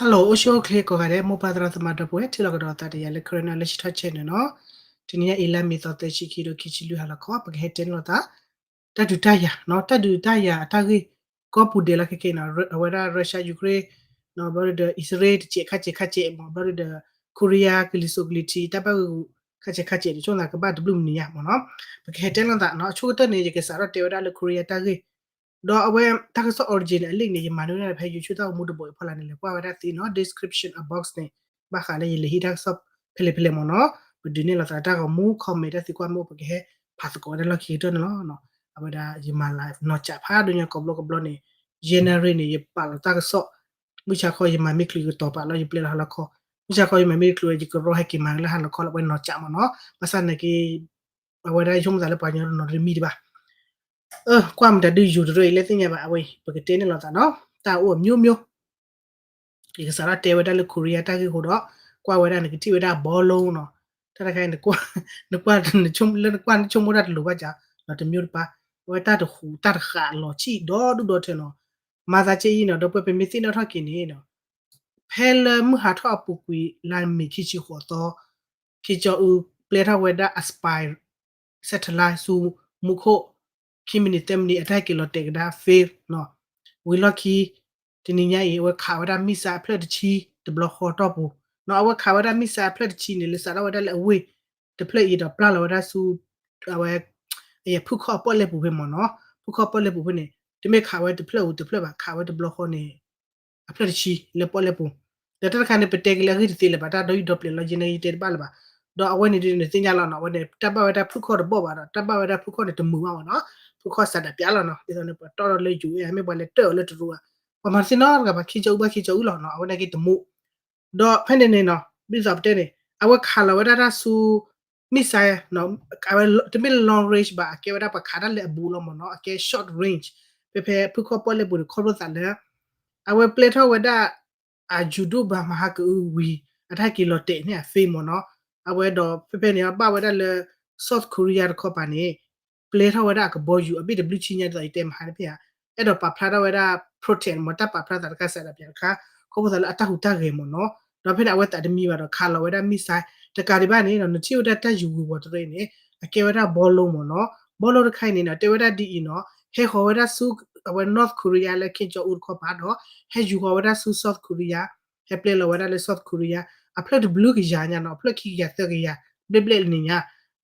Hello အိၣ်ဆူၣ်အိၣ်ချ့ကိးဂၤဒဲး မိၢ်ပၢ်သရၣ်သမါဒီပုၢ်ဝဲၢ် ထံၣ်လိာ်ကဒီးသးတယၤလၢ Karen လၢဆံထီၣ် channel နီၤ. တနံၤညါအံၤ လါမ့ၤသီသၢဆံခံ ဒီးခံဆံလွံၢ်ဟါလီၤခီ ပကဟဲတဲန့ၢ်လိာ်သး တၢ်ဒုးတၢ်ယၤနီၤ, တၢ်ဒုးတၢ်ယၤအတၢ်ဂ့ၢ် ကီၢ်ပူၤဒဲးလီၤခဲကနံၣ်နီၤ, အဝဲဒၣ် Russia Ukraine နီၤ, ဘျီဒီး အံၣ်စရ့လးတစဲးခါစဲးခါစဲးမ့ၢ်, ဘျီဒီး Korea ကလံၤစိးကလံၤထံး တၢ်ဘၣ်ဂ့ၢ်ဂူာ် ခါစဲးခါစဲးန့ၣ် ဆိကမိၣ်သးကဘၣ်တဘျုးမံၤနံၤညါမ့ၢ်နီၤ. ပကဟဲတဲလိာ်သးနီၤ, အဆိကတၢၢ်န့ၣ် ယကစးထီၣ်တဲဝဲဒၣ်လၢ Korea တၢ်ဂ့ၢ် ဒီးအဝဲတၢ်ကစီၣ် origin န့ၣ် အလံာ်န့ၣ် ယမၤန့ၢ်ဝဲဒၣ်ဖဲ YouTube တၢ်ဂီၤမူတဘိအံၤဖီလာ်န့ၣ် လဲၤကွၢ်ဝဲဒၣ်သ့နီၤ, description box န့ၣ် ဘၣ်ဃးလၢယလဲၤဟံးတၢ်ကစီၣ်ဖဲလဲၣ်ဖဲလဲၣ်မ့ၢ်နီၤ. ပဒုးနဲၣ်လိာ်သးတၢ်ဂီၤမူ comment တၢ်သံကွၢ်မ့ၢ်အိၣ် ပကဟဲဖးသကိးဝဲဒၣ်လီၢ်ခံကတၢၢ်န့ၣ်လီၤ. အဝဲဒၣ်ယမၤ live နီၢ်ကးဖးဒိၣ်ညါ ကိးဘျီကိးဘျီန့ၣ် ယဲၢ်နၣ်ရံၣ်န့ၣ် ယပာ်လီၤတၢ်ကစီၣ်, မုၢ်ဆါခီယမၤမ့ၢ်ချုးကတီၤပာ်လီၤ ယပျဲလီၤဟါလီၤခီ, မုၢ်ဆါခီယမၤမ့ၢ်ချုး ယကရီဟဲက့ၤမၤလၢဟါလီၤခီလီၤ အဝဲနီၢ်ကးမ့ၢ်နီၤ. ဘၣ်ဆၣ်နာ်က့ အဝဲဒၣ်ဆိကမိၣ်သးလၢပှၤကညီတနီၤတမံၤဒံးဘၣ်. ကွၢ်မတၤဒုးယူၤတရၢအံၤ လၢသ့ၣ်ညါဘၣ် အဝဲအံၤ ပကတဲန့ၣ်လိာ်သးနီၤ, တၢ်အိၣ်အမျိုးမျိုး ယကစးထီၣ်တဲဝဲဒၣ်လၢ Korea တၢ်ဂ့ၢ်အဃိဒီး ကွၢ်ဝဲဒၣ်နကထံၣ်ဝဲဒၣ် ဘောလုံး နီၤ. တၢ်တခါအံၤ နကွၢ် နကွၢ် လၢနကွၢ်နဆိကမိၣ်တၢ်တလိၤဘၣ်ကး နီၤ တမျိုးတပါ, အဝဲတၢ်တဃူးတၢ်တဃာ်လီၤဆံၣ်ဒီဒူၣ်ဒီထၢနီၤ. မၤသးကဲအံၤနီၤ ဒီပုၢ်ဝဲၢ် ပမ့ၢ်သ့ၣ်နီၣ်ထီၣ်က့ၤန့ၣ်နီၤ ဖဲလၢမုၢ်ဟးထီၣ်အပူၤကွံာ် လါမ့ၤခံဆံဃိးသီ ခ့ကၠီအူပျဲထီၣ်ဝဲဒၣ်အ spy satellite ဆူမူခိၣ် ခံမံးနံးသၢမံးနံး အတၢ်ဟဲက့ၤလီၤတဲာ်ကဒါ fail နီၤ. ဝံၤလီၢ်ခံ တနံၤညါအံၤ အဝဲခးဝဲဒၣ် missile အဖျၢၣ်တဆံ တဘျီဃီတီၢ်ပူၤနီၤ. အဝဲခးဝဲဒၣ် missile အဖျၢၣ်တဆံန့ၣ် လၢစးထီၣ်ဝဲဒၣ်လၢအဝ့ၢ်တဖျၢၣ်အံၤဒီးပျၢ်လီၤဝဲဒၣ်ဆူ အဝဲ ဖုခီၣ်အပီၣ်လဲၣ်ပူၤဖဲမ့ၢ်နီၤ. ဖုခီၣ်ပီၣ်လဲၣ်ပူၤဖဲန့ၣ် တမ့ၢ်ခးဝဲတဖျၢၣ်ဧိၤတဖျၢၣ်ဘၣ် ခးဝဲတဘျီဃီန့ၣ် အဖျၢၣ်တဆံလၢပီၣ်လဲၣ်ပူၤ. ဒီးတၢ်တခါန့ၣ် ပတဲက့ၤလၢအဂ့ၢ်တသ့လၢၤဘၣ် တၢ်ဒီယုၢ်ဒီပျဲၤလီၤ ယဲၢ်နၣ်ရံၣ်ယတဲတဘၣ်လၢၤဘၣ်. ဒီးအဝဲန့ၣ်ဒုးနသ့ၣ်ညါလီၤနီၤ အဝဲန့ၣ် တၢ်ဘၣ်ဝဲဒၣ်ဖုခီၣ်တဘီၣ်ဘၣ်ဒီး တၢ်ဘၣ်ဝဲဒၣ်ဖုခီၣ်န့ၣ်တမုာ်ဘၣ်မ့ၢ်နီၤ. ဖုခီၣ်စးဒးပၠးလီၤနီၤ. ဒ်သိးန့ၣ် ပှၤတီၢ်ထီၣ်လၢယိၤ မ့ၢ်ပှၤလဲၤတၢၢ်အီၤလၢတရူးဧါ ပှၤမၤတသ့ၣ်နီတဂၤဘၣ် ခ့ကၠီအူဘၣ်ခ့ကၠီအူလီၤနီၤ. အဝဲန့ၣ်က့ၤတမုာ် ဒီးဖဲန့ၣ်န့ၣ်နီၤ ဒ်သိးပတဲန့ၣ် အဝဲခးလီၤဝဲဒၣ်တၢ်ဆူ missile နီၤ, အဝဲတမ့ၢ်လၢ long range ဘၣ် အကဲဝဲဒၣ်ပှၤခးတၢ်လၢအဘူးလီၤမ့ၢ်နီၤ အကဲ short range ဖဲဖဲဖုခီၣ်ပီၣ်လဲၣ်ပူၤန့ၣ် ခီဖျိသးလၢ အဝဲပျဲထီၣ်ဝဲဒၣ် အယူၤဒိၣ်ဘၣ်မဟါကအုဝံၤ အတၢ်ဟဲက့ၤလီၤတဲာ်န့ၣ်အ fail မ့ၢ်နီၤ. အဝဲဒီးဖဲဖဲန့ၣ် ဘၣ်ဝဲဒၣ်လၢ South Korea တခီပၤန့ၣ် ပျဲထီၣ်ဝဲဒၣ်အကဘီယူၤအဘ့ၣ်တဘျုးဆံညါဒ်သိးယတဲမဟါန့ၣ်ဖဲဧါ, အဲၣ်ဒိးပာ်ဖျါထီၣ်ဝဲဒၣ် protest မ့ၢ်တၢ်ပာ်ဖျါသးတခါစးဒးပၠးတခါ ခီဖျိသးလၢအတၢ်ဟူးတၢ်ဂဲၤမ့ၢ်နီၤ. ဒီးဖဲန့ၣ် အဝဲသးတမံဘၣ်ဒီး ခးလီၤဝဲဒၣ် missile တကးဒံးဘၣ်န့ၣ်နီၤ နထံၣ်ဝဲဒၣ်တၢ်ယူၤဝံၤဝီၤတရံးန့ၣ် အကဲဝဲဒၣ် ဘောလုံး မ့ၢ်နီၤ. ဘောလုံး တခါအံၤန့ၣ်နီၤ တဲဝဲဒၣ်ဒ်အံၤနီၤ ဟဲဃီၤဝဲဒၣ်ဆူ အဝဲ North Korea လၢ Kim Jong Un တခီပၤဒီး ဟဲယူၤဃီၤဝဲဒၣ်ဆူ South Korea ဟဲပျဲလီၤဝဲဒၣ်လၢ South Korea အဖျၢၣ်တဘျုးကယၤညါနီၤ အဖျၢၣ်ခံကယၤသၢကယၤ ဘျဲၣ်ဘျဲၣ်လၢန့ၣ်ညါ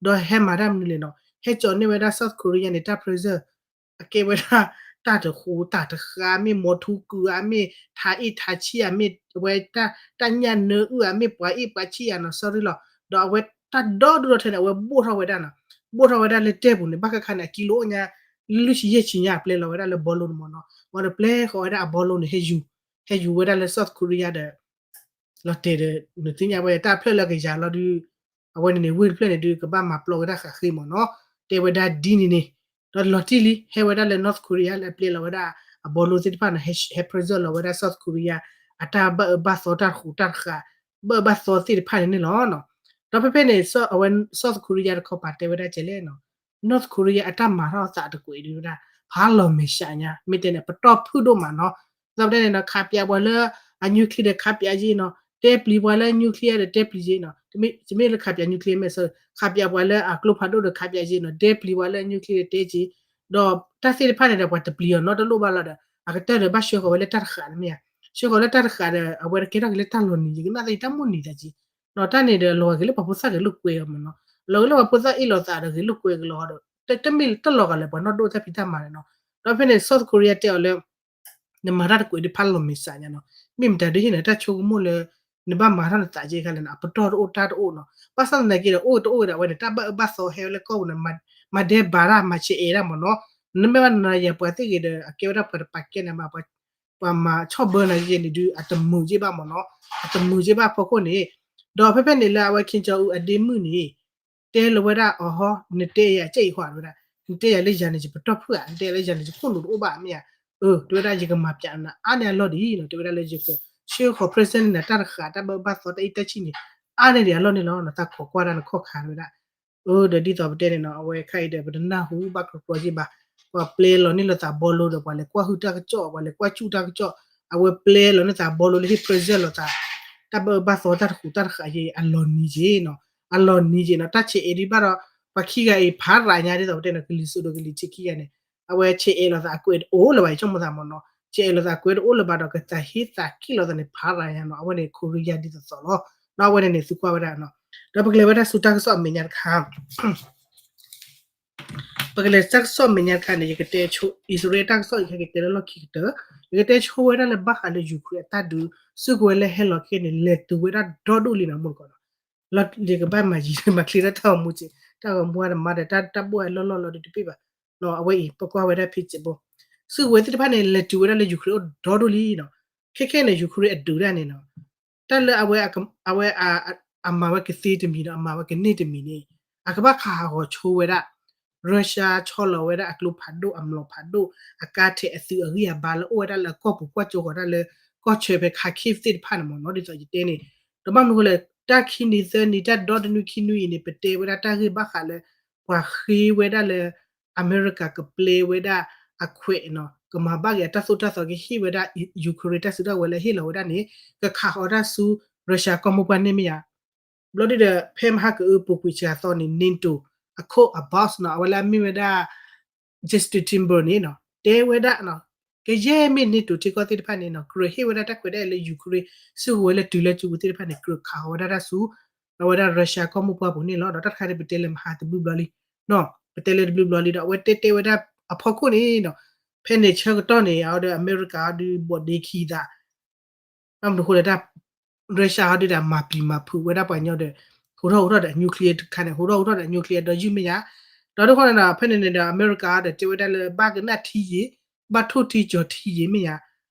ဒီးဟဲမၤတၢ်မနုၤလဲၣ်နီၤ ဟဲကၠီၤန့ၢ်ဝဲဒၣ် South Korea န့ၣ် တၢ် present အကဲဝဲဒၣ် တၢ်တဃူးတၢ်တဃာ် မ့ၢ်မီၤထူကုၢ်ဧါ မ့ၢ်ထးအ့ၣ်ထးဆံၣ်ဧါ မ့ၢ်အဝဲ တၢ်ညၣ်နၢအုၣ်ဧါ မ့ၢ်ပှၤအ့ၣ်ပှၤဆံၣ်ဧါနီၤ sorry လီၤ. ဒီးအဝဲတၢ်ဒီဒူၣ်ဒီထၢန့ၣ် အဝဲဘိၣ်ထီၣ်ဝဲဒၣ်နီၤ ဘိၣ်ထီၣ်ဝဲဒၣ်လၢတဲပူၤန့ၣ် ဘၣ်ဃးခါန့ၣ် အကံလိအိၣ်ညါ လွံၢ်ဆံယဲၢ်ဆံညါ ပျဲလီၤဝဲဒၣ်လၢ ဘောလုံး န့ၣ်မ့ၢ်နီၤ ဝံၤဒီးပျဲဃီၤဝဲဒၣ်အ ဘောလုံး န့ၣ် ဟဲယူၤ ဟဲယူၤဝဲဒၣ်လၢ South Korea ဒီး လီၤတဲာ်ဒီး နသ့ၣ်ညါဝဲတၢ်ဖျၢၣ်လၢကယၤလီၤဒုး အဝဲန့ၣ်န့ၣ် ဝ့ၢ်တဖျၢၣ်န့ၣ်ဒုး ကဘၣ်မၤပျီက့ၤတၢ်ဃးဃ့မ့ၢ်နီၤ တဲဝဲဒၣ်ဒ်န့ၣ်န့ၣ် ဒီးလီၤတံၢ်လံ ဟဲဝဲဒၣ်လၢ North Korea လၢအပျဲလီၤဝဲဒၣ် အ ဘောလုံး သ့ၣ်တဖၣ်န့ၣ် ဟဲ present လီၤဝဲဒၣ် South Korea အတၢ်ဘၣ်အၢဘၣ်သီတၢ်ဃူးတၢ်ဃာ် ဘၣ်အၢဘၣ်သီသ့ၣ်တဖၣ်န့ၣ်န့ၣ်လီၤ. ဒီးဖဲဖဲန့ၣ် အဝဲ South Korea တခီပၤတဲဝဲဒၣ်ကဲလဲၣ်နီၤ North Korea အတၢ်မၤထီၣ်သးတကွဲးဒုးဝဲဒၣ် ဖးလီၤမဲာ်ဆှးညါ မ့ၢ်တဲန့ၣ် ပတီၢ်ဖုၣ်ဒိၣ်မးနီၤ သတးန့ၣ်နီၤ ခးပၠးပှၤလၢအ nuclear ဒီးခးပၠးက့နီၤ တဲပျံၤပှၤလၢ nuclear ဒီးတဲပျံၤက့နီၤ တမ့ၢ်လၢခးပၠး nuclear မဲာ် sorry ခးပၠးပှၤလၢအကျိဖးဒိၣ်ဒီးခးပၠးက့နီၤ တဲပျံၤပှၤလၢ nuclear ဒီးတဲက့ ဒီးတၢ်သ့ၣ်တဖၣ်န့ၣ်ဒီး ပှၤတပျံၤအီၤနီတလိၣ်ဘၣ်လီၤဒီး အကတၢၢ်ဒီးဘၣ်ဆှၢဃီၤဝဲလၢတၢ်တဃာ်န့ၣ်မ့ၢ်ဧါ ဆှၢဃီၤလၢတၢ်တဃာ်ဒီး အဝဲတကဲထီၣ်က့ၤလၢတၢ်လီၤနံၤ ယကနၣ်သ့တၢ်မိၣ်နံၤသးက့ ဒီးတၢ်န့ၣ်ဒီး လီၤဂာ်က့ၤလၢပှၤဖိသၣ်ဂဲၤလိာ်ကွဲအီၤမ့ၢ်နီၤ လီၤဂာ်လၢပှၤဖိသၣ်အ့ၣ်လိာ်သးဒီးဂဲၤလိာ်ကွဲက့ၤလီၤဒီး တမ့ၢ်တလီၤဂာ်လၢပှၤနီၢ်ဒိၣ်တၢ်ဖံးတၢ်မၤန့ၣ်နီၤ ဒီးဖဲန့ၣ် South Korea တဲအီၤလၢ နမၤတၢ်တကွဲးဒုးဖးလီၤမဲာ်ဆှးညါနီၤ မ့ၢ်မတၤဒုးဟ့ၣ်နၤတၢ်ဆိကမိၣ်လၢ နဘၣ်မၤထီၣ်နသးက့ခါလဲၣ်နီၤ အပတီၢ်တအိၣ်တၢ်တအိၣ်နီၤ ဘၣ်ဆၣ်သနာ်က့ဒီးအိၣ်တအိၣ်ဒီးအဝဲန့ၣ် တၢ်ဘၣ်အၢဘၣ်သီဟဲဝဲလၢကီၢ်ပူၤန့ၣ် မၤဒဲးဘးတၢ်မၤဆဲးအဲးတၢ်မ့ၢ်နီၤ နမ့ၢ်ဘၣ်နၤယၤပှၤသ့ၣ်ဂ့ၤဒီး အကဲဝဲဒၣ်ပှၤတပာ်ကဲနၤဘၣ် ပှၤမၤဆီၣ်ဘၢနၤက့န့ၣ်ဒုး အတမုာ်က့ဘၣ်မ့ၢ်နီၤ အတမုာ်က့ဘၣ်ဖီခိၣ်န့ၣ် ဒီးဖဲဖဲန့ၣ်လၢအဝဲ Kim Jong Un အဒ့မုၣ်န့ၣ် တဲလီၤဝဲဒၣ်အီၤဟီ နတဲယၤကဲအံၤဃီဝဲဒၣ် နတဲယၤလၢယၤန့ၣ် ယပတီၢ်ဖုၣ်ဧါ နတဲလၢယၤန့ၣ် ယခိၣ်နူာ်တအိၣ်ဘၣ်မ့ၢ်ဧါ အၢ တဲဝဲဒၣ်ယကမၤပၠးနၤအါန့ၢ်အလီၢ်ဒ်အံၤနီၤ တဲဝဲဒၣ်လၢယကဆှၢဃီၤ present န့ၢ်နၤတၢ်တဃာ် တၢ်ဘၣ်အၢဘၣ်သီတၢ်အ့ၣ်တၢ်ဆံၣ်န့ၣ် အါန့ၢ်ဒံးအလီၢ်န့ၣ်လီၤ နသးခိးကွၢ်တၢ်နခီၣ်ခါဝဲဒၣ် အၢ ဒီးဒ်သိးပတဲန့ၣ်နီၤ အဝဲခါအံၤဒီး ပတနၢ်ဟူဘၣ်ကြီကြီက့ဘၣ် ပှၤပျဲလီၤန့ၢ်လိာ်သး ဘောလုံး ဒီး ပှၤလဲၤကွၢ်ဟုၣ်တၢ်ကစီၣ် ပှၤလဲၤကွၢ်စူၣ်တၢ်ကစီၣ် အဝဲပျဲလီၤန့ၢ်သးဘီလိလၢဟ့ၣ် present လီၤသး တၢ်ဘၣ်အၢဘၣ်သီတၢ်တဃူးတၢ်တဃာ်ယဲ အလီၤနံၤက့ၤနီၤ, အလီၤနံၤက့ၤနီၤ, တၢ်ဆဲးအဲၣ်ဒံးဘၣ်ဒီး ပှၤခံဂၤအံၤ ဖးရၤညါ ဒ်သိးပတဲနီၤ ကလံၤစိးဒီးကလံၤထံးခံဂၤန့ၣ် အဝဲဆဲးအဲၣ်လီၤသးအကွဲးတအိၣ်လၢၤဘၣ် ယဆိကမိၣ်သးမ့ၢ်နီၤ, ဆဲးအဲၣ်လီၤသးအကွဲးတအိၣ်လၢၤဘၣ်ဒီး ကသးဟ့သးက့ၣ်လီၤသးန့ၣ် ဖးရၤညါနီၤ, အဝဲန့ၣ် ခိရံယါဒ်သိးသိးလီၤ, ဒီးအဝဲန့ၣ်န့ၣ် သုကွၢ်ဝဲဒၣ်နီၤ, ဒီးပကလဲၤဝဲဒၣ်ဆူတၢ်ကစီၣ်အမဲာ်ညါတခါ ပကလဲၤတၢ်ကစီၣ်မဲာ်ညါတခါန့ၣ် ယကတဲဆိ အံၣ်စရ့လးတၢ်ကစီၣ်အံၤ ယကတဲလၢလီၢ်ခံကတၢၢ်, ယကတဲဆိဝဲဒၣ်လၢဘၣ်ဃးလၢ Ukraine အတၢ်ဒုး စုကဝဲၤလၢဟဲလီၤခဲန့ၣ် လဲၤတုၤဝဲဒၣ်ဒီဒူၣ်လံနီၤ မုၢ်တကိးနီၤ, လီၤယကဘၣ်မၤယံၤမၤချ့ဒၣ်တၢ်ဂီၤမူက့ၤ, တၢ်ဂီၤမူအတမၤဒီး တၢ်ဘၣ်အလီၢ်လီၢ်လီၤဒုးတပ့ၢ်ဘၣ်, အဝဲအံၤ ပကွၢ်ဝဲဒၣ်ဖဲစဲးဘိ စုကဝဲၤသ့ၣ်တဖၣ်န့ၣ် လဲၤတုၤဝဲဒၣ်လၢ Ukraine အိၣ်ဒီဒူၣ်လံနီၤ, ခဲခဲန့ၣ် Ukraine အဒုးဒၣ်န့ၣ်နီၤ တၢ်လၢအဝဲ အဝဲ အမၤဝဲကသ့တမံၤဒီး အမၤဝဲကန့ၢ်တမံၤန့ၣ် အကဘၣ်ခးဟးဂီၤဆိဝဲဒၣ် Russia ဆီလီၤဝဲဒၣ်အကျိဖးဒိၣ် အမျိာ်ဖးဒိၣ် အကါထဲး အသုးအဂံၢ်အဘါလၢအိၣ်ဝဲဒၣ်လၢအကီၢ်ပူၤကွၢ်ကၠိဃီၤတၢ်လၢ ကီၢ်ဆၢဖဲ Kharkiv သ့ၣ်တဖၣ်န့ၣ်မ့ၢ်နီၤ ဒ်သိးယတဲန့ၣ်, ဒီးဘၣ်မနုၤဃိလဲၣ် တၢ်ခံနံၤသၢနံၤ တၢ်ဒီတနွံခံနွံအံၤန့ၣ် ပတဲဝဲဒၣ်တၢ်ဂ့ၢ်ဘၣ်ဃးလၢ ပှၤဃ့ဝဲဒၣ်လၢ အမဲရကၤကပျဲဝဲဒၣ်အခွဲးနီၤ ကမၤဘၣ်က့ၤအတၢ်သိၣ်တၢ်သီ ကဟ့ၣ်ဝဲဒၣ် Ukraine တၢ်စုတၢ်ဝဲၤလၢဟ့ၣ်လီၤဝဲဒၣ်န့ၣ် ကခးဃီၤတၢ်ဆူ Russia ကီၢ်မိၢ်ပှၢ်န့ၣ်မ့ၢ်ဧါ, ဘျီဒ်ဒီး ဖဲမဟါကအု ပူၤကွံာ်စှၤသီန့ၣ် NATO အခိၣ်အ boss နီၤ အဝဲလၢအမ့ၢ်ဝဲဒၣ် Jens Stoltenberg န့ၣ်နီၤ တဲဝဲဒၣ်နီၤ ကယဲၢ်မ့ၢ် NATO ထံကီၢ်သ့ၣ်တဖၣ်န့ၣ်နီၤ ကြၢးဟ့ၣ်ဝဲဒၣ်တၢ်ခွဲးတၢ်ယာ်လၢ Ukraine စုကဝဲၤလၢတုၤလၢစုပူၤသ့ၣ်တဖၣ်န့ၣ် ကြၢးခးဃီၤဝဲဒၣ်တၢ်ဆူ အဝဲဒၣ် Russia ကီၢ်မိၢ်ပှၢ်ပူၤန့ၣ်လီၤ. ဒီးတၢ်တခါန့ၣ် ပတဲလၢမဟါတဘျုးဘျီလံ ပတဲလၢတဘျုးဘျီလံဒီး အဝဲတဲတဲဝဲဒၣ်အဖီခိၣ်န့ၣ်နီၤ ဖဲန့ၣ်ဆၢကတီၢ်န့ၣ် အဝဲဒီးအမဲရကၤအီၤဒုးဘီၣ်ဒ့ခံသး ဘၣ်မနုၤဃိလဲၣ် Russia အီၤဒုးဒီးမၤပျံၤမၤဖုးဝဲဒၣ်ပှၤကညီဒီး ဟူးထီၣ်ဟူးထီၣ်ဒီးအ nuclear တခါန့ၣ် ဟူးထီၣ်ဟူးထီၣ်ဒီးအ nuclear ဒီးယုၢ်မ့ၢ်ယါ ဒီးတခီန့ၣ်ဒီး ဖဲန့ၣ်န့ၣ်ဒီး အမဲရကၤဒီးတဲဝဲဒၣ်လၢဘၣ်ကနၣ်ထံယံာ် ဘၣ်ထိၣ်ထံကၠီၤထံယံာ်မ့ၢ်ယါ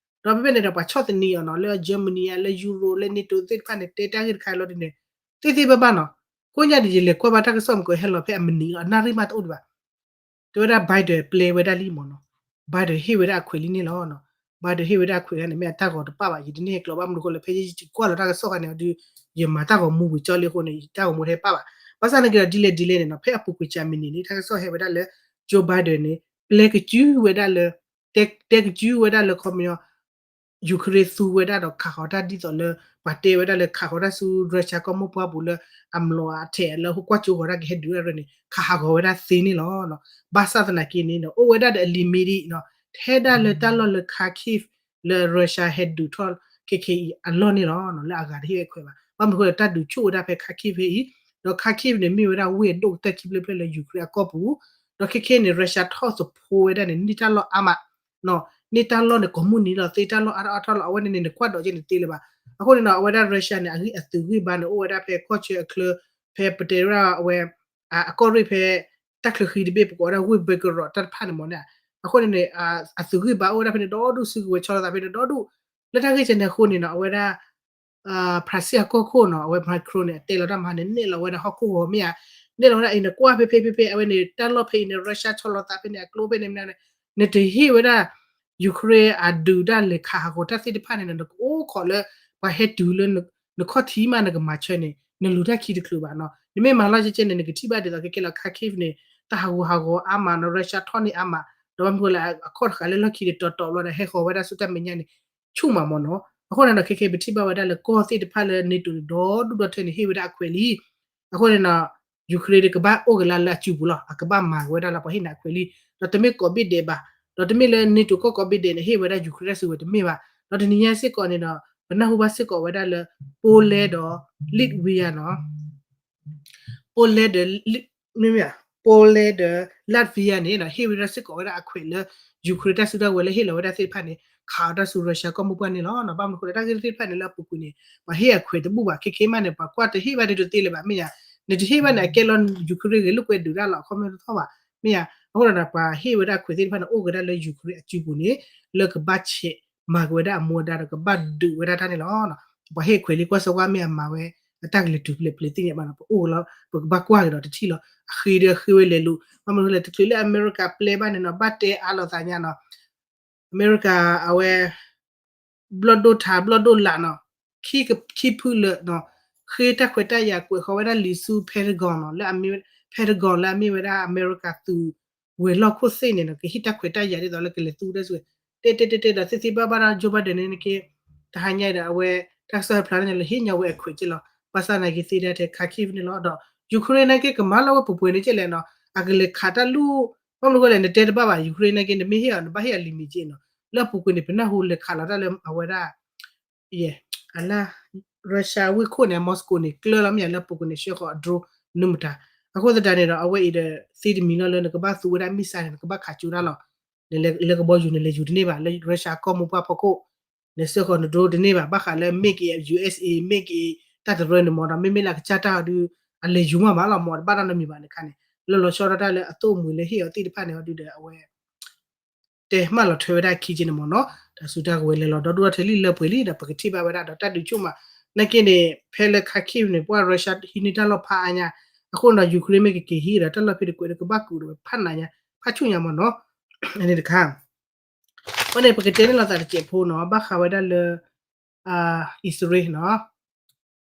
ဒီးဖဲဖဲန့ၣ်ဒီး ပှၤဆီၣ်သနံးအီၤနီၤ လၢ Germany လၢ Euro လၢ NATO သ့ၣ်တဖၣ်န့ၣ် တဲတၢ်ဂ့ၢ်တခါလီၤဒ်န့ၣ် သ့သ့ဘၣ်ဘၣ်နီၤ ကိးညါဒ်ယလဲၤကွၢ်ဘၣ်တၢ်ကစီၣ်မ့ၢ်ကဟဲလီၤဖဲအမနံၤလီၤ အနၣ်ရံၣ်မးတအိၣ်ဒံးဘၣ် တဲဝဲဒၣ် Biden ပျဲဝဲဒၣ်လံမ့ၢ်နီၤ Biden ဟ့ၣ်ဝဲဒၣ်အခွဲးလံန့ၣ်လီၤ Biden ဟ့ၣ်ဝဲဒၣ်အခွဲးန့ၣ် မ့ၢ်အတၢ်ဂီၤတပၣ်ဘၣ် ယတန့ၢ်ကျိးဘၣ်မနုၤဃိလဲၣ် ဖဲယကွၢ်လီၤတၢ်ကစီၣ်ခါန့ၣ်ဒီး ယမၤတၢ်ဂီၤမူဝံၤကၠီလံအဃိန့ၣ် ယတၢ်ဂီၤမူတဟဲပၣ်ဘၣ် ဘၣ်ဆၣ်န့ၣ်က့ၤဒီးဒ်လဲၣ်ဒ်လဲၣ်န့ၣ်နီၤ ဖဲအပူၤကွံာ်စှၤမံးနံးန့ၣ် တၢ်ကစီၣ်ဟဲဝဲဒၣ်လၢ Joe Biden န့ၣ် ပျဲကစုဝဲဒၣ်လၢ တဲကစုဝဲဒၣ်လၢခီပညီ Ukraine သူဝဲဒၣ်ဒီးခးဃီၤတၢ်ဒ်သိးလၢ ပှၤတဲဝဲဒၣ်လၢခးဃီၤတၢ်ဆူ Russia ကီၢ်မိၢ်ပှၢ်ပူၤလၢ အမျိာ်အထဲးလၢဟိကွၢ်ကၠိဃီၤတၢ်ကဟဲဒုးဝဲဒၣ်န့ၣ် ခးဟးဂီၤဝဲဒၣ်သ့န့ၣ်လီၤ. ဘၣ်ဆၣ်သနာ်က့န့ၣ် အိၣ်ဝဲဒၣ်ဒီးအ limit နီၤ ထဲဒၣ်လၢတၢ်လီၢ်လၢ Kharkiv လၢ Russia ဟဲဒုးထီၣ်ခဲခဲအံၤအလီၢ်န့ၣ်လီၤ. လၢအဂၤတဟ့ၣ်ဝဲခွဲးဘၣ် ဘၣ်မနုၤဃိဒီး တၢ်ဒုးဆူၣ်ဝဲဒၣ်ဖဲ Kharkiv ဖဲအံၤ ဒီး Kharkiv န့ၣ် မ့ၢ်ဝဲဒၣ်ဝ့ၢ်အဒိၣ်ကတၢၢ်ခံဖျၢၣ်ဖျၢၣ်လၢ Ukraine အကီၢ်ပူၤ ဒီးခဲခဲန့ၣ် Russia ထီၣ်သဖှိဝဲဒၣ်န့ၣ် န့ၢ်တၢ်လီၢ်အါမး န့ၢ်တၢ်လီၢ်န့ၣ် ကိးမုၢ်နံၤလီၤ သ့တၢ်လီၢ်အါထီၣ်အါထီၣ်လီၤ အဝဲန့ၣ်န့ၣ် နကွၢ်ဒီးက့န့ၣ်တသ့လၢၤဘၣ်. အဃိန့ၣ်နီၤ အဝဲဒၣ် Russia န့ၣ် အဂံၢ်အသုးဂံၢ်ဘါန့ၣ် အိၣ်ဝဲဒၣ်ဖဲကီၢ်ဆၢအချၢ ဖဲပတဲဝဲဒၣ်အဝဲ အကီၢ်ရ့ၣ်ဖဲ တၢ်ချၢဃံတဘ့ၣ် ပကိးဝဲဒၣ်ဝ့ၢ် Belgorod တၢ်တဖၣ်န့ၣ်မ့ၢ်န့ၣ် အဃိန့ၣ်န့ၣ် အသုးဂံၢ်ဘါအိၣ်ဝဲဒၣ်ဖဲန့ၣ်ဒီဒူၣ် စုကဝဲၤဆီလီၤသးဖဲန့ၣ်ဒီဒူၣ် လၢတၢ်ဂ့ၢ်ကဲန့ၣ်အဃိန့ၣ်နီၤ အဝဲဒၣ် ဖရၣ်စ့ၣ်အကီၢ်ခိၣ်နီၤ အဝဲ Macron န့ၣ် အတဲလီၤတၢ်မၤန့ၣ် နဲၣ်လီၤဝဲဒၣ်ဟီၣ်ခိၣ်ဂီၤမ့ၢ်ဧါ နဲၣ်လီၤဝဲဒၣ်အံၤ နကွၢ်ဖဲဖဲဖဲဖဲ အဝဲန့ၣ် တၢ်လီၢ်ဖဲအံၤန့ၣ် Russia ဆီလီၤသးဖဲန့ၣ် အကျိဖဲန့ၣ် နတဟ့ၣ်ဝဲဒၣ် Ukraine အဒုးတၢ်လဲၤခးဟးဂီၤတၢ်သ့ၣ်တဖၣ်န့ၣ် နကအိၣ်ခိးလၢ ပှၤဟဲတုၤလၢ နခီၣ်ထံးမး နကမၤဆၢန့ၣ် နလူၤတၢ်ခံတချုးဘၣ်နီၤ နမ့ၢ်မၤလီၤကဲကဲန့ၣ် နကထံၣ်ဘၣ်ဒ်သိးခဲခဲလီၤ Kharkiv န့ၣ် တၢ်ဟးဂူာ်ဟးဂီၤအါမးနီၤ Russia ထီၣ်န့ၢ်အါမး ဒီးဘၣ်မနုၤဃိလၢ အခီၣ်တဃာ်လၢလီၢ်ခံဒီးတီတီဘျီဒီး ဟဲဃီၤဝဲဒၣ်ဆူတၢ်မဲာ်ညါန့ၣ် ဆူၣ်မးမ့ၢ်နီၤ အဃိန့ၣ်ဒီးခဲခဲပထံၣ်ဘၣ်ဝဲဒၣ်လၢကီၢ်သ့ၣ်တဖၣ်လၢ NATO န့ၣ် ဒီဒူၣ်ဒီထၢန့ၣ် ဟ့ၣ်ဝဲဒၣ်အခွဲးလံ အဃိန့ၣ်နီၤ Ukraine န့ၣ် ကဘၣ်အိၣ်က့ၤလၢလၢအစုပူၤလီၤ အကဘၣ်မၤက့ၤဝဲဒၣ်လၢပှၤဟ့ၣ်န့ၣ်အခွဲးလံ ဒီးတမ့ၢ်ကိးဘ့ၣ်ဒဲးဘၣ် ဒီးတမ့ၢ်လၢ NATO ကီၢ်ကိးဘ့ၣ်ဒဲးန့ၣ် ဟ့ၣ်ဝဲဒၣ် Ukraine တၢ်စုကဝဲၤတမ့ၢ်ဘၣ် ဒီးတနံၤညါစ့ၢ်ကီးန့ၣ်ဒီး ပနၢ်ဟူဘၣ်စ့ၢ်ကီးဝဲဒၣ်လၢ Poland ဒီး Latvia နီၤ Poland ဒီး မ့ၢ်မ့ၢ် Poland ဒီး Latvia န့ၣ်ဒီး ဟ့ၣ်ဝဲဒၣ်စ့ၢ်ကီးဝဲဒၣ်အခွဲးလၢ Ukraine တၢ်စုတၢ်ဝဲၤလၢဟ့ၣ်လီၤဝဲဒၣ်သ့ၣ်တဖၣ်န့ၣ် ခးအီၤတၢ်ဆူ Russia ကီၢ်မိၢ်ပှၢ်န့ၣ်လီၤ. ဘၣ်မနုၤအဃိလၢတၢ်ဂ့ၢ်သ့ၣ်တဖၣ်န့ၣ်လၢအပူၤကွံာ်န့ၣ် ပှၤဟ့ၣ်အခွဲးတဘူၣ်ဘၣ် ခဲခဲမးန့ၣ် ပှၤကွၢ်တဟ့ၣ်ဘၣ်ဒ်တသ့လၢၤဘၣ် မ့ၢ်ယါ နတဟ့ၣ်ဘၣ်န့ၣ် အကဲလီၤ Ukraine ဂ့ၤလိာ်ကွဲဒုးတၢ်လီၤ အခီပညီတထီၣ်ဘၣ် မ့ၢ်ယါ အဃိဒီးပှၤဟ့ၣ်ဝဲဒၣ်အခွဲးသ့ၣ်တဖၣ်န့ၣ် အိၣ်က့ၤဒၣ်လၢ Ukraine အစုပူၤန့ၣ် လၢကဘၣ်ဆဲးမၤက့ၤဝဲဒၣ်အမူအဒါဒီးကဘၣ်ဒုးဝဲဒၣ်တၢ်န့ၣ်လီၤ. ပှၤဟ့ၣ်အခွဲးလံကွၢ်စ့ၢ်ကွၢ်မ့ၢ်အမၤဝဲ အတၢ်ကလုာ်တုၤဖျဲးဖျဲးသ့ၣ်ညါဘၣ်နီၤ ပအိၣ်လီၤ ပကဘၣ်ကွၢ်က့ၤဒီးတထံၣ်လီၤ အဃ့ဒီးအဃ့ဝဲလဲၤလိၤ ဘၣ်မနုၤလဲၣ် တချုးလၢအမဲရကၤပျဲဘၣ်န့ၣ်နီၤ ဘၣ်တဲအါလိာ်သးညါနီၤ အမဲရကၤအဝဲ ဘျီၣ်ဒိၣ်ထးဘျီၣ်ဒိၣ်လာ်နီၤ ခံဖုလၢာ်နီၤ ဃ့တၢ်ခွဲးတၢ်ယာ်ကွဲးဃီၤဝဲဒၣ်လံာ်ဆူ Pentagon နီၤ လၢ Pentagon လၢအမ့ၢ်ဝဲဒၣ်အမဲရကၤသုးဝဲၤလီၢ်ခိၣ်သ့ၣ်န့ၣ်နီၤ ကဟ့ၣ်တၢ်ခွဲးတၢ်ယာ်ဒ်သိးလၢကလဲၤသူတၢ်စု တဲတဲတဲတဲဒီးသ့သ့ဘၣ်ဘၣ်ဒီး Joe Biden န့ၣ်က့ တဟါညါအံၤဒီးအဝဲ တၢ်ကစီၣ်ဟဲဖျါန့ၣ်လၢဟ့ၣ်ညီဝဲအခွဲးက့လီၤ. ဘၣ်ဆၣ်နာ်က့သ့ဒၣ်ထဲ Kharkiv န့ၣ်လီၤ. ဒီး Ukraine နာ်က့ ကမၤလီၤဝဲပှဲၤပှဲၤန့ၣ်ကဲလဲၣ်နီၤ, အကလဲၤခးတၢ်လူၢ် ဘၣ်မနုၤဃိလဲၣ် နတဲတဘၣ်ဘၣ် Ukraine နာ်က့ နမ့ၢ်ဟ့ၣ်အီၤ နဘၣ်ဟ့ၣ်အီၤလံမ့ၢ်က့နီၤ, လၢအပူၤကွံာ်န့ၣ် ပနၢ်ဟူလဲၤခးလီၤတၢ်လၢအဝဲဒၣ် ယဲ အလၢ Russia ဝ့ၢ်ခိၣ်န့ၣ် Moscow န့ၣ် ကျၢလီၤမ့ၢ်ယါလၢအပူၤကွံာ်န့ၣ် ဆှၢဃီၤအ drone နုာ်မတၤ, အဃိသတးန့ၣ်ဒီး အဝဲအံၤဒီး သ့တမံၤလီၤလၢနကဘၣ်သူဝဲဒၣ် missile န့ၣ် နကဘၣ်ခးကၠိတၢ်လီၤ. နလဲၤလၢကဘီယူၤ နလဲၤယူၤတန့ၢ်ဘၣ် လၢ Russia ကီၢ်မိၢ်ပှၢ်ဖီခိၣ်, နဆှၢဃီၤန drone တန့ၢ်ဘၣ် ဘၣ်ဃးလၢ MiG အံၤ USA MiG အံၤ တၢ်တရၢန့ၣ်မ့ၢ်ဒီး မ့မ့ၢ်လၢကစၢ်တၢ်အီၤဒုး အလဲၤယူၤမးမးလီၤ မ့ၢ်တဘၣ်တၢ်နီတမံၤဘၣ်န့ၣ်ခါန့ၣ် လၢလီၤဆီဒၣ်တၢ်လၢအသိၣ်အမှံၤလၢဟ့ၣ်အီၤသ့ၣ်တဖၣ်န့ၣ်အီၤဒုးဒီးအဝဲ တဲမၢလီၤထွဲဝဲဒၣ်ခံက့န့ၣ်မ့ၢ်နီၤ, တၢ်စုတၢ်ကဝဲၤလဲၤလီၤဒီဒူၣ်ထီၣ်ထဲလံလၢပှဲၤလံဒီး ပကထံၣ်ဘၣ်ဝဲဒၣ်ဒီးတၢ်ဒုးဆူၣ်မး, နာ်က့န့ၣ် ဖဲလၢ Kharkiv န့ၣ် ပှၤ Russia ဟံးန့ၢ်တၢ်လီၢ်ဖးအါညါ, အဃိန့ၣ်ဒီး Ukraine မ့ၢ်ကက့ၤဟံးဒီးတၢ်လီၢ်ဖဲတကွဲးဒီးကဘၣ်ကူးဒီးဝဲဖးနးညါ, ဖးဆူၣ်ညါမ့ၢ်နီၤ, အန့ၣ်တခါ အဃိန့ၣ် ပကတဲန့ၢ်လိာ်သးတစဲးဖိနီၤ, ဘၣ်ဃးဝဲဒၣ်လၢ အံၣ်စရ့လးနီၤ,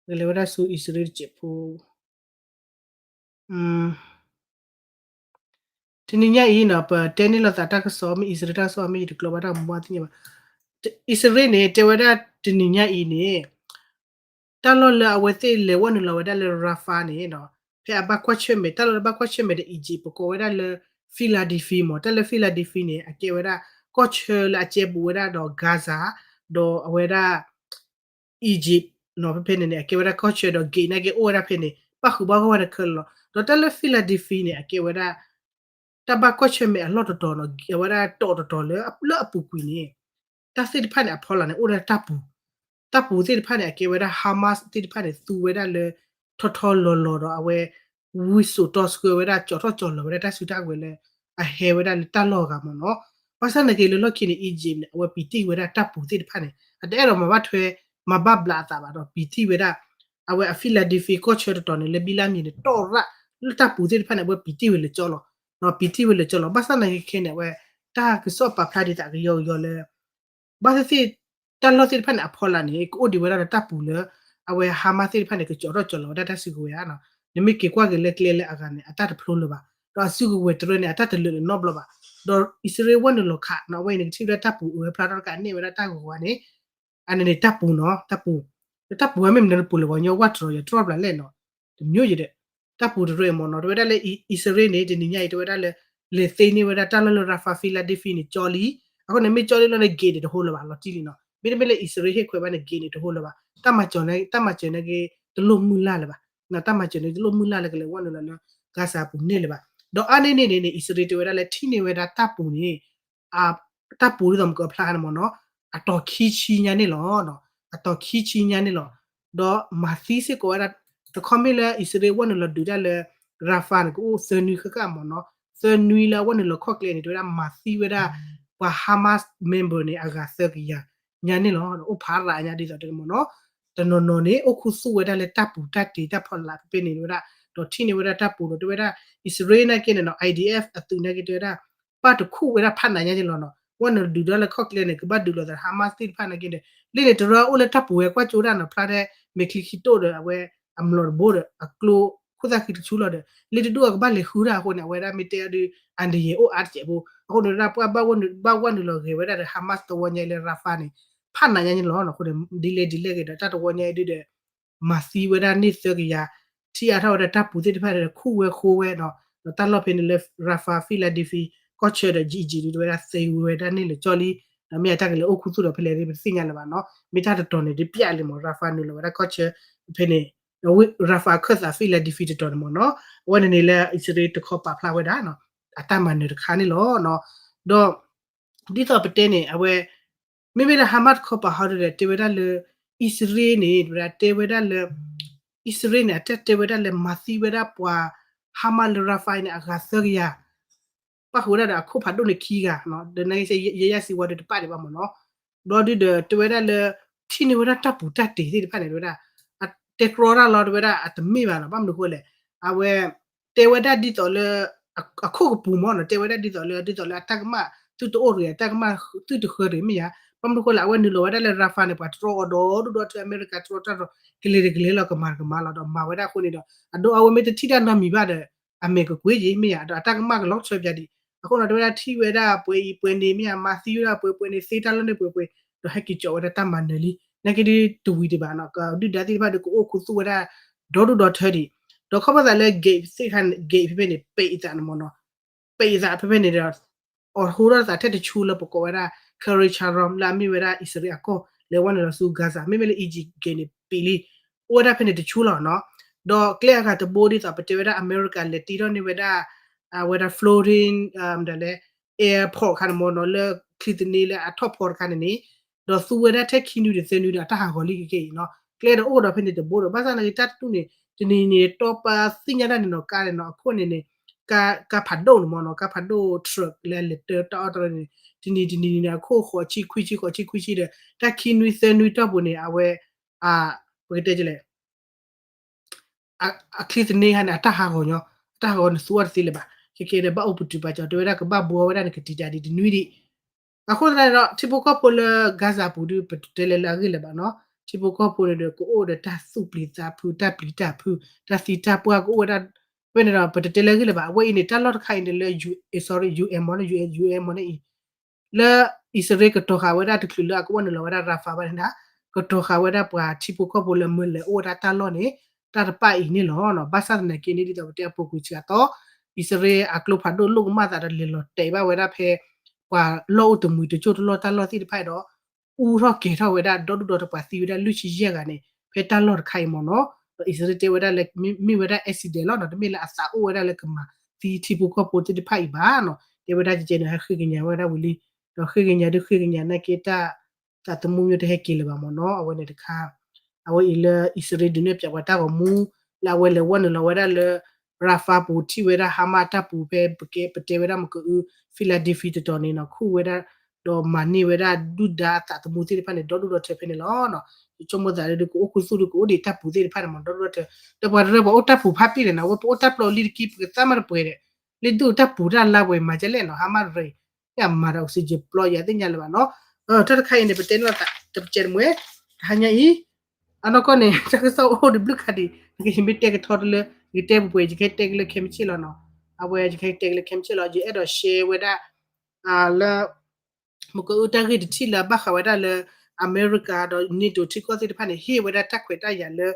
ပကလဲၤဝဲဒၣ်ဆူအံၣ်စရ့လးတစဲးဖိ တနံၤညါအံၤနီၤ ပတဲန့ၢ်လိာ်သးတၢ်ကစီၣ် မ့ၢ်အံၣ်စရ့လးတၢ်ကစီၣ် မ့ၢ်ယတကျိၤဘၣ်တၢ်မူအသ့ၣ်ညါဘၣ်, အံၣ်စရ့လးန့ၣ် တဲဝဲဒၣ်တနံၤညါအံၤန့ၣ် တၢ်လီၢ်လၢအဝဲသ့ၣ်လဲၤဝဲနုာ်လီၤဝဲဒၣ်လၢ Rafah န့ၣ်နီၤ, ဖဲအဘၣ်ကွၢ်ဆၢၣ်မဲာ် တၢ်လီၢ်လၢဘၣ်ကွၢ်ဆၢၣ်မဲာ်ဒီး Egypt ပကိးဝဲဒၣ်လၢ Filadélfia မ့ၢ် တၢ်လၢ Filadélfia န့ၣ် အကဲဝဲဒၣ် ကီၢ်ဆၢလၢအကဲဘူးဝဲဒၣ်ဒီး Gaza ဒီးအဝဲဒၣ် Egypt နီၤ, ဖဲဖဲန့ၣ်န့ၣ် အကဲဝဲဒၣ်ကီၢ်ဆၢဒီး gate နာ်က့အိၣ်ဝဲဒၣ်ဖဲန့ၣ် ဘၣ်ဃုာ်ဘၣ်ဂီၢ်ဝဲတခါလီၤ. ဒီးတၢ်လၢ Filadélfia န့ၣ် အကဲဝဲဒၣ် တၢ်ဘၣ်ကွၢ်ဆၢၣ်မဲာ်အလီၢ်တတီၤနီၤ, အဝဲဒၣ်တီၤတတီၤလၢ လၢအပူၤကွံာ်န့ၣ် တၢ်သ့ၣ်တဖၣ်န့ၣ် အဖီလာ်န့ၣ် အိၣ်ဒၣ်တၢ်ပူၤ, တၢ်ပူၤသ့ၣ်တဖၣ်န့ၣ် အကဲဝဲဒၣ် Hamas သ့ၣ်တဖၣ်န့ၣ် သူဝဲဒၣ်လၢ ထီထီလီၤလီၤဒီး အဝဲ ဝံစိာ်တီဆှၢဝဲဒၣ် ကၠီထီၣ်ကၠီလီၤဝဲဒၣ်တၢ်စုတၢ်ကဝဲၤလၢ အဟဲဝဲဒၣ်လၢတၢ်လီၢ်အဂၤမ့ၢ်နီၤ. ဘၣ်ဆၣ်နာ်က့လၢလီၢ်ခံန့ၣ် Egypt န့ၣ် အဝဲပံာ်တံၢ်ဝဲဒၣ်တၢ်ပူၤသ့ၣ်တဖၣ်န့ၣ် အတအဲၣ်ဒိးမၤဘၣ်ထွဲ မၤဘၣ်ဘျးအသးဘၣ်ဒီး ပံာ်တံၢ်ဝဲဒၣ် အဝဲအ Filadélfia ကီၢ်ဆၢတတီၤန့ၣ် လၢဘံလၢမံၤန့ၣ် တီၢ်ရၣ် လၢတၢ်ပူၤသ့ၣ်တဖၣ်န့ၣ် အဝဲပံာ်တံၢ်ဝဲလၢကၠီလီၤ, ဒီးပံာ်တံၢ်ဝဲလၢကၠီလီၤ. ဘၣ်ဆၣ်နာ်က့ခဲန့ၣ် အဝဲ တၢ်ကစီၣ်ပာ်ဖျါဒ်သိးကယီကယီလၢ ဘၣ်သ့ၣ်သ့ၣ် တၢ်လီၢ်သ့ၣ်တဖၣ်န့ၣ် အဖီလာ်န့ၣ် ကအိၣ်ဒံးဝဲဒၣ်ဒီးတၢ်ပူၤလၢ အဝဲ Hamas သ့ၣ်တဖၣ်န့ၣ် ကကၠီထီၣ်ကၠီလီၤဝဲဒၣ်တၢ်စုကဝဲၤဧါနီၤ. နမ့ၢ်က့ၤကွၢ်က့ၤလၢကျဲလၢအဂၤန့ၣ် အတၢ်တဖျိလၢၤဘၣ်, ဒီးအစုကဝဲၤတရၢန့ၣ် အတၢ်တလၢာ်လၢနီတဘျီဘၣ်. ဒီးအံၣ်စရ့လးဝဲနုာ်လီၤခးနီၤ အဝဲအံၤန့ၣ် ကထံၣ်ဝဲဒၣ်တၢ်ပူၤအၢဖျါထီၣ်တကးန့ၢ်ဝဲဒၣ်တၢ်ဂီၤဂီၤန့ၣ် အန့ၣ်န့ၣ်တၢ်ပူၤနီၤ တၢ်ပူၤ, တၢ်ပူၤဝဲမ့ၢ်မနုၤတပူၤလဲၣ် ပှၤကညီဝၢ်တြီၤယတြီၢ်ဘျးလဲၣ်နီၤ, တမျိုးယဒီး တၢ်ပူၤတရၢအံၤမ့ၢ်နီၤ တဝဲဒၣ်လၢအံၣ်စရ့လးန့ၣ် တနံၤညါအံၤ တဝဲဒၣ်လၢ လဲၤသ့န့ၢ်ဝဲဒၣ်တၢ်လီၢ်လၢ Rafah Filadélfia န့ၣ် ကၠီလံ, အဃိန့ၣ် မ့ၢ်ကၠီလံလီၤန့ၣ် gate န့ၣ် တဟိလၢၤဘၣ် လီၤတံၢ်လံနီၤ, မ့တမ့ၢ်လၢအံၣ်စရ့လးဟ့ၣ်ခွဲးဘၣ်န့ၣ် gate န့ၣ် တဟိလၢၤဘၣ်, တၢ်မၤစၢၤန့ၣ် တၢ်မၤစၢၤန့ၣ်က့ တလိၣ်မုၢ်လၢ်လၢၤဘၣ်, တၢ်မၤစၢၤန့ၣ် တလိၣ်မုၢ်လၢ်လၢကလဲၤဝဲနုာ်လီၤလၢ Gaza ပူၤန့ၣ်လၢၤဘၣ်, ဒီးအါန့ၢ်န့ၣ်န့ၣ် အံၣ်စရ့လးတဝဲဒၣ်လၢထံၣ်န့ၢ်ဝဲဒၣ်တၢ်ပူၤန့ၣ် တၢ်ပူၤဒ်သိးမကဖျါန့ၣ်မ့ၢ်နီၤ, အတီၤခံဆံညါန့ၣ်လီၤ, အတီၤခံဆံညါန့ၣ်လီၤ, ဒီးမၤသံစ့ၢ်ကီးဝဲဒၣ်, တခီမ့ၢ်လၢအံၣ်စရ့လးဝဲနုာ်လီၤဒုးတၢ်လၢ Rafah န့ၣ် ကအိၣ်သၢနွံဃၣ်ဃၣ်မ့ၢ်နီၤ, သၢနွံလၢအဝဲနုာ်လီၤခီၣ်ကျဲန့ၣ် တဝဲဒၣ်မၤသံဝဲဒၣ် ပှၤ Hamas member န့ၣ် အဂၤသၢကယၤညါန့ၣ်လီၤ, အိၣ်ဖးရၤညါဒ်သိးတဲမ့ၢ်နီၤ, တနီၤနီၤန့ၣ် အိၣ်ခူသူၣ်ဝဲဒၣ်လၢတၢ်ပူၤတၢ်တ့တၢ်ဖီလာ်ဖဲန့ၣ်ဝဲဒၣ်, ဒီးထံၣ်န့ၢ်ဝဲဒၣ်တၢ်ပူၤဒီး တဝဲဒၣ် အံၣ်စရ့လးနာ်က့န့ၣ်နီၤ IDF အသုးနာ်က့တဝဲဒၣ် ပၣ်တခူၣ်ဝဲဒၣ်ဖးနးညါန့ၣ်လီၤနီၤ, ဝဲနုာ်ဒုးဒီးလၢခီၣ်ကျဲန့ၣ် ကဘၣ်ဒုးလိာ်သး Hamas သ့ၣ်တဖၣ်နာ်က့ဒီး လၢန့ၣ်တရၢအိၣ်လၢတၢ်ပူၤဝဲကွၢ်ကၠိတၢ်နီၤ ဖျါထဲ မဲာ်ချံခံတိၣ်ဒီး အဝဲအမျိာ်တဘိဒီး အကျိခိၣ်သၣ်ဃံတဆူလီၤဒီး လၢတဒူၣ်အကဘၣ်လဲၤဃုတၢ်အဃိန့ၣ် အဝဲဒၣ်မ့ၢ်တဲအီၤဒုး အန္တရာယ်အိၣ်အါတစဲးဖိ, အဃိန့ၣ်ဒၣ်ပှၤဘၣ်ဝဲနုာ်လီၤဂဲၤဝဲဒၣ်ဒီး Hamas သဝီညါလၢ Rafah န့ၣ် ဖးနးညါန့ၣ်လီၤ, အဃိန့ၣ် ဒ်လဲၣ်ဒ်လဲၣ်ဂ့ၤဒီးတၢ်တဝီညါအံၤဒုးဒီး မၤသံဝဲဒၣ်န့ၢ်သၢကယၤ, ထံၣ်အါထီၣ်ဝဲဒၣ်တၢ်ပူၤသ့ၣ်တဖၣ်ဒီးခူၣ်ဝဲဃိဝဲနီၤ, ဒီးတၢ်လီၢ်ဖဲန့ၣ်လၢ Rafah Filadélfia ကီၢ်ဆၢဒီး Egypt ဒုးတဝဲဒၣ်သ့ဝဲဒၣ်န့ၣ်လၢကၠီလံ, ဒီးမ့ၢ်အတၢ်ကလဲၤအိၣ်ခူသူၣ်ဒီးဖဲလဲၣ်ဒ်ပတသ့ၣ်ညါလၢၤဘၣ်နီၤ, မ့ၢ်တၢ်တတီၤန့ၣ် တပျၢ်လံမ့ၢ် Rafah နုာ်လီၤဝဲဒၣ်ကီၢ်ဆၢဖဲန့ၣ်, Rafah အခၢၣ်သး Filadélfia တတီၤန့ၣ်မ့ၢ်နီၤ, အဝဲန့ၣ်န့ၣ်လၢအံၣ်စရ့လးတခီပာ်ဖျါဝဲဒၣ်နီၤ, အတၢ်မၤနၢၤတခါန့ၣ်လီၤ, ဒီး ဒ်သိးပတဲန့ၣ် အဝဲ မ့မ့ၢ်လၢ Hamas တခီပာ်ဖျါဒီး တဲဝဲဒၣ်လၢ အံၣ်စရ့လးန့ၣ် တဲဝဲဒၣ်လၢ အံၣ်စရ့လးန့ၣ် အတၢ်တဲဝဲဒၣ်လၢမၤသံဝဲဒၣ်ပှၤ Hamas လၢ Rafah န့ၣ် အဂၤသၢကယၤ, ပၣ်ဃုာ်ဝဲဒၣ်ဒီးအခိၣ်ဖးဒိၣ်န့ၣ်ခံဂၤ, ဒီးနာ်က့ ယဲယဲစံးဝဲဒီးတပာ်ဒံးဘၣ်မ့ၢ်နီၤ, ဘျီဒုဒီး တဲဝဲဒၣ်လၢ ထံၣ်န့ၢ်ဝဲဒၣ်တၢ်ပူၤတၢ်တ့ၤသ့ၣ်တဖၣ်န့ၣ် တဲဝဲဒၣ် တဲကြီတၢ်လီၤ တဲဝဲဒၣ်အတမ့ၢ်ဘၣ်နီၤ, ဘၣ်မနုၤအဃိလဲၣ်, အဝဲ တဲဝဲဒၣ်ဒ်သိးလၢ အခိၣ်ကပူၤမ့ၢ်နီၤ, တဲဝဲဒၣ်ဒ်သိးလၢ ဒ်သိးလၢအတၢ်ကမၣ် သုတအိၣ်တဂ့ၤ အတၢ်ကမၣ်သုတဃၢတဂ့ၤမ့ၢ်ယါ, ဘၣ်မနုၤအဃိလဲၣ် အဝဲနုာ်လီၤဝဲဒၣ်လၢ Rafah န့ၣ် ပှၤတြီအီၤဒီဒူၣ်ဒီထၢ အမဲရကၤတြီတၢ်ဒီး ကလဲၤတကလဲၤလီၤ ကမၤတကမၤလီၤ ဒီးမၤဝဲဒၣ်အဃိန့ၣ်ဒီး အဒိ အဝဲမ့ၢ်တထံၣ်တၢ်နီတမံၤဘၣ်ဒီး အမဲာ်ကကွ့က့ၤမ့ၢ်ယါ ဒီးအတၢ်ကမၣ်ကလီၤဆီပၠးဒံး အဃိန့ၣ် တဲဝဲဒၣ်ထံၣ်ဝဲဒၣ်ပှဲၤအံၤပှဲၤန့ၣ် မ့ၢ်အမါသံဝဲဒၣ်ပှဲၤပှဲၤန့ၣ် သ့တၢ်လီၢ်န့ၣ်ပှဲၤပှဲၤ ဒီးဟဲက့ၤကၠီးဝဲဒၣ်တၢ်မၤနၢၤလံ နာ်က့ဒ်တဝံၤဒံးဘၣ်နီၤ ဒုၣ်ဒါသ့ၣ်တဖၣ်ဒီးကအိၣ်ခူသူၣ်ဝဲဒၣ် ဒီဒူၣ်ဒီထၢဒံး ဒီးခီဖျိသးလၢ gate သ့ၣ်တဖၣ် gate ဖဲဖဲန့ၣ် ပဲာ်အသးန့ၣ်မ့ၢ်နီၤ ပဲာ်အသးဖဲဖဲန့ၣ်ဒီး အိးထီၣ်သးထဲတဆူလၢပကိးဝဲဒၣ် Kerem Shalom လၢအမ့ၢ်ဝဲဒၣ်အံၣ်စရ့လးအကီၢ် လဲၤဝဲနုာ်လီၤဆူ Gaza မ့မ့ၢ်လၢ Egypt gate န့ၣ် ပံးလံ အိၣ်ဝဲဒၣ်ဖဲန့ၣ်တဆူလီၤနီၤ ဒီးကျဲအဂၤတဘိဒ်သိးပတဲဝဲဒၣ်အမဲရကၤလဲၤတ့ထီၣ်န့ၢ်ဝဲဒၣ် အဝဲဒၣ် floating ဒ်လဲၣ် airport တခါန့ၣ်မ့ၢ်နီၤ လၢချံသန့လၢအထီၣ်ဖီတခါန့ၣ်န့ၣ် ဒီးသူဝဲဒၣ်ထဲခံနွံဒီးသၢနွံဒီးအတၢ်ဟးဂီၤလံခဲကနံၣ်အံၤနီၤ ကျဲဒီးအိၣ်ဒီးဖဲန့ၣ်တဘိဒီး ဘၣ်ဆၣ်သနာ်က့တၢ်တတူၢ်န့ၣ် တနံၤနံၤန့ၣ် တီပာ်သ့ၣ်ညါတၢ်န့ၣ်နီၤ ကါန့ၣ်နီၤ အခိၣ်န့ၣ်န့ၣ် ကါဖးဒိၣ်န့ၣ်မ့ၢ်နီၤ ကါဖးဒိၣ် truck လၢလဲၤတၢတၢ်အီၣ်တၢ်အီန့ၣ် တနံၤတနံၤနံၤန့ၣ် အခိၣ်ဃိးဆံခွံဆံ ဃိးဆံခွံဆံဒီး တၢ်ခံနွံသၢနွံတီၢ်ပူၤန့ၣ် အဝဲ ပကတဲလဲၣ် အချံသန့ခါန့ၣ် အတၢ်ဟးဂီၤညီ အတၢ်ဟးဂီၤန့ၣ်သူအီၤတသ့လၢၤဘၣ် ခဲကဲဒီး ဘၣ်အိၣ်ပတုာ်ပာ်စၢၤတဲဝဲဒၣ် ကဘၣ်ဘှီဝဲဒၣ်န့ၣ် ကတံာ်တၢ်ဒံးတနွံဒံး အဃိသတးဒီး ထံဖိကီၢ်ဖိလၢ Gaza ပူၤဒုး ပတဲလဲၣ်လၢအဂ့ၢ်လၢၤဘၣ်နီၤ ထံဖိကီၢ်ဖိန့ၣ်ဒီး ကအိၣ်ဒီးတၢ်သူၣ်ပျံၤသးဖုး တၢ်ပျံၤတၢ်ဖုး တၢ်သံတၢ်ပှၢ်ကအိၣ်ဝဲဒၣ် ဖဲန့ၣ်ဒီး ပတတဲလၢအဂ့ၢ်လၢၤဘၣ် အဝဲအံၤန့ၣ် တၢ်လီၢ်တခါအံၤန့ၣ်လၢ sorry UN မ့ၢ်နီၤ UN မ့ၢ်နီၤအံၤ လၢအံၣ်စရ့လးကတီၤဃာ်ဝဲဒၣ်တချုးလၢအကအိၣ်နုာ်လီၤဝဲဒၣ် Rafah ဘၣ်န့ၣ် ကတီၤဃာ်ဝဲဒၣ်ပှၤထံဖိကီၢ်ဖိလၢမၢလဲၤအိၣ်ဝဲဒၣ်တၢ်လီၢ်န့ၣ် တၢ်တပၣ်အံၤန့ၣ်လီၤ. ဘၣ်ဆၣ်သနာ်က့န့ၣ် ဒ်သိးပတဲအပူၤကွံာ်စှၤသီ အံၣ်စရ့လးအကျိဖးဒိၣ်လိၣ်ကမၣ်သးဒီးလဲၤလီၤတဲာ်ဘၣ်ဝဲဒၣ်ဖဲ ပှၤလီၢ်အိၣ်တမှံၤတစိၢ်တလီၢ်တၢ်လီၢ်သ့ၣ်တဖၣ်ဒီး အူထီၣ်ကဲၤထီၣ်ဝဲဒၣ်ဒီဒူၣ်ဒီထၢပှၤသံဝဲဒၣ်လွံၢ်ဆံယဲၢ်ဂၤန့ၣ် ဖဲတၢ်လီၢ်တခါအံၤမ့ၢ်နီၤ. ဒီးအံၣ်စရ့လးတဲဝဲဒၣ်လၢ မ့ၢ်ဝဲဒၣ် accident လီၤနီၤ တမ့ၢ်လၢအသးအိၣ်ဝဲဒၣ်လၢကမၤသံထံဖိကီၢ်ဖိသ့ၣ်တဖၣ်အံၤဘၣ်နီၤ. တဲဝဲဒၣ်ကဲကဲန့ၣ် ဟဲဃ့ကညးဝဲဒၣ်ဝံၤလံ ဒီးဃ့ကညးဒုးဃ့ကညးနာ်က့တၢ် သးသမူမ့ၢ်တဟဲက့ၤလၢၤဘၣ်မ့ၢ်နီၤ အဝဲန့ၣ်တခါ အဝဲအံၤလၢအံၣ်စရ့လးဒုးနဲၣ်ဖျါပှၤတၢ်ဂီၤမူ လၢအဝဲလဲၤဝဲနုာ်လီၤဝဲဒၣ်လၢ Rafah ပူၤထံၣ်ဝဲဒၣ် Hamas တၢ်ပူၤဖဲပကဲ ပတဲဝဲဒၣ်မ့ၢ်ကအု Philadelphia တတီၤန့ၣ်နီၤ ခူၣ်ဝဲဒၣ် ဒီးမၤန့ၢ်ဝဲဒၣ်ဒုၣ်ဒါအသးသမူသ့ၣ်တဖၣ်န့ၣ် ဒီဒူၣ်ဒီထၢဖဲန့ၣ်လီၤ. ယဆိကမိၣ်သးဒုးကအိၣ်ခူသူၣ်ဒုးကအိၣ်ဒံးတၢ်ပူၤသ့ၣ်တဖၣ်န့ၣ်မ့ၢ်ဒီဒူၣ်ဒီထၢ ဒီးပှၤတရၢပှၤအိၣ်တၢ်ပူၤဖးပ့ၣ်လဲၣ်နီၤ အဝဲပအိၣ်တၢ်ပျီလံတကံၢ် ပကသးမ့ၢ်တပှဲၤဒီး လၢဒုၣ်တၢ်ပူၤတၢ်လါပှဲၤမၤကလဲၣ်နီၤ Hamas ရ့ၣ် ယမၤဒီး oxygen ပျီယၤသ့ၣ်ညါလၢၤဘၣ်နီၤ. တၢ်တခါအံၤန့ၣ် ပတဲန့ၣ်လီၤသး တပကဲတမှဲ တဟါညါအံၤ အနီၢ်ကီၢ်န့ၣ် တၢ်ကစီၣ်အိၣ်တဘျုးခါဒံး ယမ့ၢ်တဲကထီတလၢ ယကတဲပှဲၤပှဲၤ ယကဟဲတဲကလၢခဲမုၢ်ဆ့ၣ်လီၤနီၤ. အဝဲယကဟဲတဲကလၢခဲမုၢ်ဆ့ၣ်လီၤ ယအဲၣ်ဒိး share ဝဲဒၣ် လၢ မ့ၢ်ကအုတၢ်ဂ့ၢ်တထံၣ်လၢအဘၣ်ဃးဝဲဒၣ်လၢ အမဲရကၤဒီး NATO ထံကီၢ်သ့ၣ်တဖၣ်န့ၣ် ဟ့ၣ်ဝဲဒၣ်တၢ်ခွဲးတၢ်ယာ်လၢ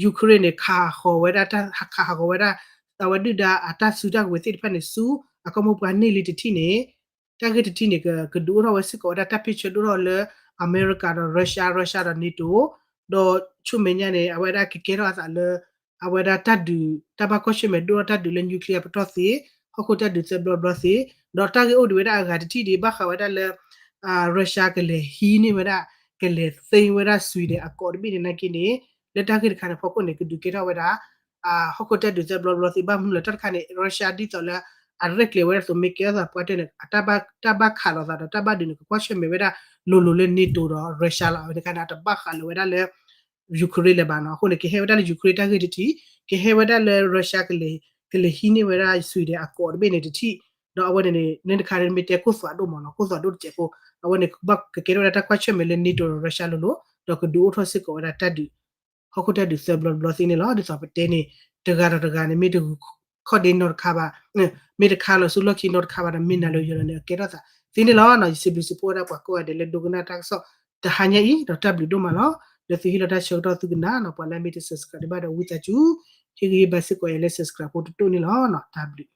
Ukraine န့ၣ် ခးဟးဂီၤဝဲဒၣ် ခးဟးဂီၤဝဲဒၣ် အဝဲဒုၣ်ဒါအတၢ်စုတၢ်ကဝဲၤသ့ၣ်တဖၣ်န့ၣ် ဆူအကီၢ်မိၢ်ပှၢ်န့ၢ်လံတထံၣ်န့ၣ် တၢ်ဂ့ၢ်တထံၣ်န့ၣ် ကဒုးအိၣ်ထီၣ်ဝဲစ့ၢ်ကီးဝဲဒၣ်တၢ်ဖ့ၣ်ဆၢဒိၣ်ထီၣ်လၢ အမဲရကၤဒီး Russia Russia ဒီး NATO ဒီးဆူမဲာ်ညါန့ၣ် အဝဲဒၣ်ကကဲထီၣ်အသးလၢ အဝဲဒၣ်တၢ်ဒုး တၢ်ဘၣ်ကွၢ်ဆၢၣ်မဲာ်ဒိၣ်ထီၣ်တၢ်ဒုးလၢ nuclear ပတီၢ်သ့ ဟီၣ်ခိၣ်တၢ်ဒုးသၢဘျီဘျီသ့ ဒီးတၢ်ဂ့ၢ်အိၣ်ဒံးဝဲဒၣ်အဂၤတထံၣ်ဒံး ဘၣ်ဃးဝဲဒၣ်လၢ Russia ကလဲၤဟံးန့ၢ်ဝဲဒၣ် ကလဲၤသ့ဝဲဒၣ် Sweden အကီးတဘ့ၣ်န့ၣ်နာ်က့န့ၣ် လၢတၢ်ဂ့ၢ်တခါန့ၣ်ဖီခိၣ်န့ၣ် ကဒုးကဲထီၣ်ဝဲဒၣ် ဟီၣ်ခိၣ်တၢ်ဒုးသၢဘျီဘျီသ့ ဘၣ်မနုၤလၢတၢ်တခါန့ၣ် Russia ဒ်သိးလၢ အရဲၣ်ကျဲၤဝဲဒၣ်သိးမ့ၢ်ကဲထီၣ်သးပှၢ်တၢၢ်န့ၣ် တၢ်ဘၣ်ခးလိာ်သးဒီးတၢ်ဘၣ်ဒုးန့ၣ် ကကွၢ်ဆၢၣ်မဲာ်ဝဲဒၣ်လိၤလိၤလၢ NATO ဒီး Russia လီၤ. အဝဲန့ၣ်ခါန့ၣ် အတဘၣ်ဃးလၢၤဝဲဒၣ်လၢ Ukraine လၢၤဘၣ်နီၤ. အဃိန့ၣ် ကဟဲဝဲဒၣ်လၢ Ukraine တၢ်ဂ့ၢ်တထံၣ် ကဟဲဝဲဒၣ်လၢ Russia ကလဲၤ ကလဲၤဟံးန့ၢ်ဝဲဒၣ် Sweden အကီးတဘ့ၣ်န့ၣ်တထံၣ် ဒီးအဝဲန့ၣ်န့ၣ် န့ၣ်တခါန့ၣ်မ့ၢ်တဲကိၢ်သွးဒိၣ်မးနီၤ ကိၢ်သွးဒိၣ်တစဲးဖိ အဝဲန့ၣ် ကဘၣ်ကကဲထီၣ်ဝဲဒၣ်တၢ်ကွၢ်ဆၢၣ်မဲာ်လၢ NATO ဒီး Russia လိၤလိၤ ဒီးကဒုးအိၣ်ထီၣ်စ့ၢ်ကီးဝဲဒၣ်တၢ်ဒုး ဟီၣ်ခိၣ်တၢ်ဒုးသၢဘျီတဘျီသ့န့ၣ်လီၤ. ဒ်သိးပတဲန့ၣ် တဂၤဒီးတဂၤန့ၣ် မ့ၢ်တဂုၤခီၣ်ဒ့နီတခါဘၣ် မ့ၢ်တခါလီၤဆူလီၢ်ခံနီတခါဘၣ်ဒီး မ့ၢ်နၤလၢယလီၤန့ၣ် ကဲထီၣ်သးသ့န့ၣ်လီၤ. ယစံးဘျုးစံးဖှိၣ်ဝဲဒၣ်ပှၤကိးဂၤဒဲးလၢဒိကနၣ်တၢ်ကစီၣ် တဟါညါအံၤ ဒီးတၢ်ဘျုးဒိၣ်မးလီၤ. ဒီးသုဟ့ၣ်လီၤတၢ်ဆၢကတီၢ်သုကနၣ်နီၤ ပှၤလၢအမ့ၢ်တ subscribe ဘၣ်ဒီးဝံသးစူၤ ဟ့ၣ်ဂံၢ်ဟ့ၣ်ဘါစ့ၢ်ကီးယၤလၢ subscribe ဖိတတိၢ်န့ၣ်လီၤ. တၢ်ဘျုး